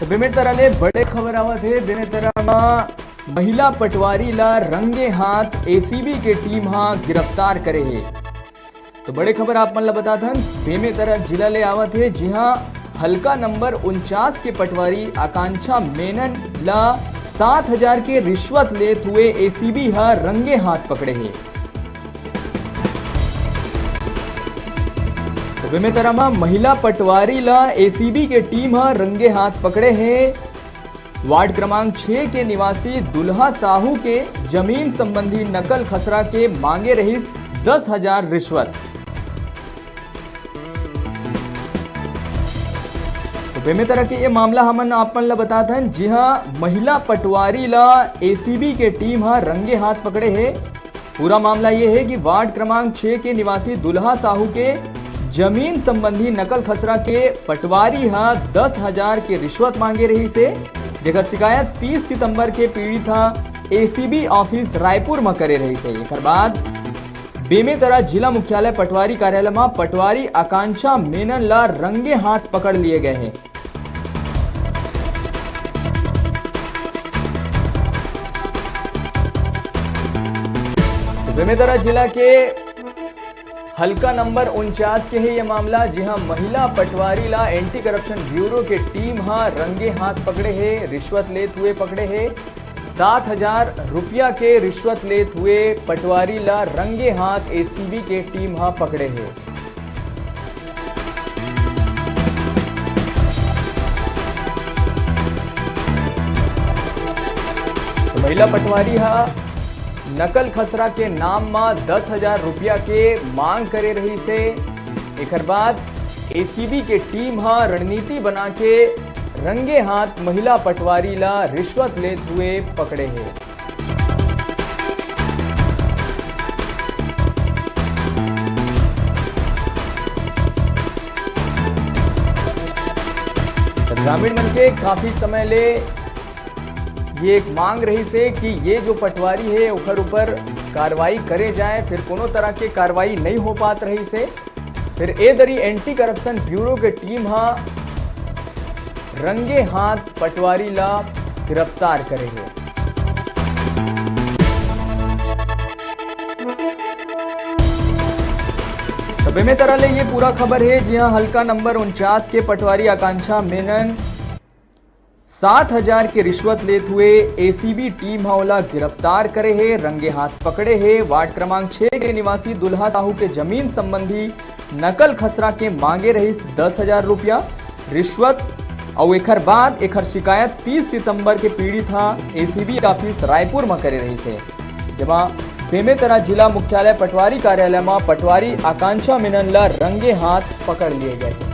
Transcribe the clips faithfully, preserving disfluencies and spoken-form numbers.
तो बेमेतरा ले बड़े खबर आवत हे। बेमेतरा म महिला पटवारी ला रंगे हाथ एसीबी के टीम हा गिरफ्तार करे हे। तो बड़े खबर आप मन ला बतात हन, बेमेतरा जिला ले आवत हे, जिहां हल्का नंबर उनचास के पटवारी आकांक्षा मेनन ला सात हजार के रिश्वत लेत हुए एसीबी हा रंगे हाथ पकड़े हे। तो बेमेतरा म महिला पटवारी ला एसीबी के टीम ह रंगे हाथ पकड़े हे। वार्ड क्रमांक छह के निवासी दुल्हा साहू के जमीन संबंधी नकल खसरा के मांगे रहिस दस हजार रिश्वत। तो बेमेतरा के ये मामला हमन आप मन ला बतात हन, जिहां महिला पटवारी ला एसीबी के टीम ह रंगे हाथ पकड़े हे। पूरा मामला ये हे कि वार्ड क्रमांक छह के निवासी दुल्हा साहू के जमीन संबंधी नकल खसरा के पटवारी ह दस हजार के रिश्वत मांगे रहिस हे, जेकर शिकायत तीस सितंबर के पीड़ित ह एसीबी ऑफिस रायपुर म करे रहिस हे। एकर बाद बेमेतरा जिला मुख्यालय पटवारी कार्यालय म पटवारी आकांक्षा मेनन ला रंगे हाथ पकड़ लिए गए हे। तो बेमेतरा जिला के हल्का नंबर उनचास के हे ये मामला, जिहां महिला पटवारी ला एंटी करप्शन ब्यूरो के टीम ह रंगे हाथ पकड़े हे, रिश्वत लेत हुए पकड़े हे। सात हजार रुपया के रिश्वत लेत हुए पटवारी ला रंगे हाथ एसीबी के टीम ह पकड़े हे। तो महिला पटवारी ह नकल खसरा के नाम म दस हजार रुपया के मांग करे रहिस हे। एकर बाद एसीबी के टीम ह रणनीति बना के रंगे हाथ महिला पटवारी ला रिश्वत लेत हुए पकड़े हे। ग्रामीण मन के काफी समय ले ये एक मांग रहिस हे कि ये जो पटवारी हे ओकर ऊपर कार्रवाई करे जाए, फिर कोनो तरह के कार्रवाई नहीं हो पात रहिस हे। फिर ए दरी एंटी करप्शन ब्यूरो के टीम ह रंगे हाथ पटवारी ला गिरफ्तार करे हे। तो बेमेतरा ले ये पूरा खबर हे, जिहां हल्का नंबर उनचास के पटवारी आकांक्षा मेनन सात हजार के रिश्वत लेत हुए एसीबी टीम ह ओला गिरफ्तार करे हे, रंगे हाथ पकड़े हे। वार्ड क्रमांक छह के निवासी दुल्हा साहू के जमीन संबंधी नकल खसरा के मांगे रहिस दस हजार रुपया रिश्वत, अउ एखर बाद एखर शिकायत तीस सितंबर के पीड़ित ह एसीबी ऑफिस रायपुर म करे रहिस हे, जेमा बेमेतरा जिला मुख्यालय पटवारी कार्यालय म पटवारी आकांक्षा मेनन ल रंगे हाथ पकड़ लिए गए हे।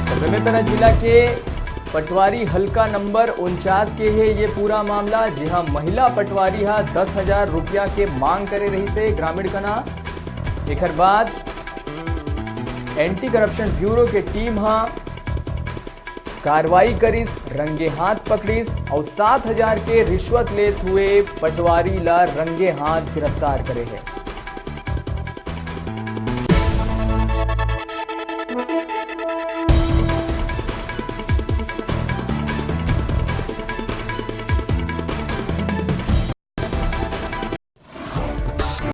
तो बेमेतरा जिला के पटवारी हल्का नंबर उनचास के हे ये पूरा मामला, जिहां महिला पटवारी ह दस हजार रुपया के मांग करे रहिस हे ग्रामीण कना। एकर बाद एंटी करप्शन ब्यूरो के टीम ह कार्रवाई करिस, रंगे हाथ पकड़िस अउ सात हजार के रिश्वत लेत हुए पटवारी ला रंगे हाथ गिरफ्तार करे हे।